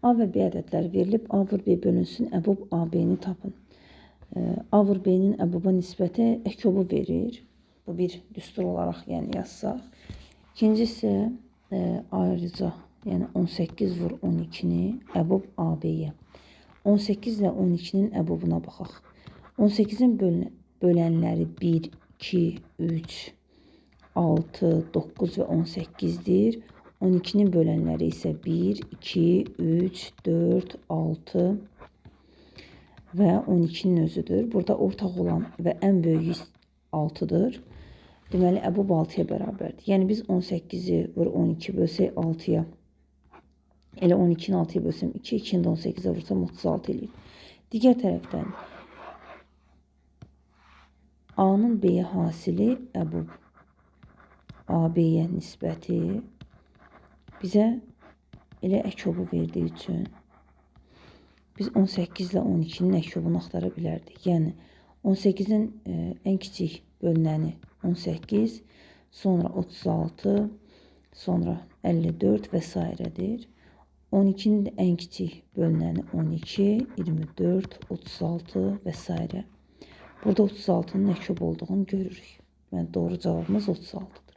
A və B ədədləri verilib. A vur B bölünsün. Əbob AB-ni tapın. A vur B-nin əboba nisbəti əkobu verir. Bu bir düstur olaraq yəni yazsaq. İkinci isə ayrıca yəni 18 vur 12-ni əbob AB-yə. 18 ilə 12-nin əbobuna baxaq. 18-in bölənləri 1, 2, 3, 6, 9 və 18-dir. 12-nin bölənləri isə 1, 2, 3, 4, 6 və 12-nin özüdür. Burada ortaq olan və ən böyüyü 6-dır. Deməli, əbob 6-ya bərabərdir. Yəni, biz 18-i vur 12 bölsək 6-ya. Elə 12-ni 6-ya bölsəm 2, 2-ni də 18-ə vursam 36 eləyir. Digər tərəfdən A-nın B-yə hasili əbob AB-yə nisbəti bizə elə əkobu verdiyi üçün biz 18 ilə 12-nin əkobunu axtara bilərdik. Yəni 18-in ən kiçik bölünəni 18, sonra 36, sonra 54 və s. 12-nin də ən kiçik bölünəni 12, 24, 36 və s. Burada 36-nın əkob olduğunu görürük. Yəni doğru cavabımız 36-dır.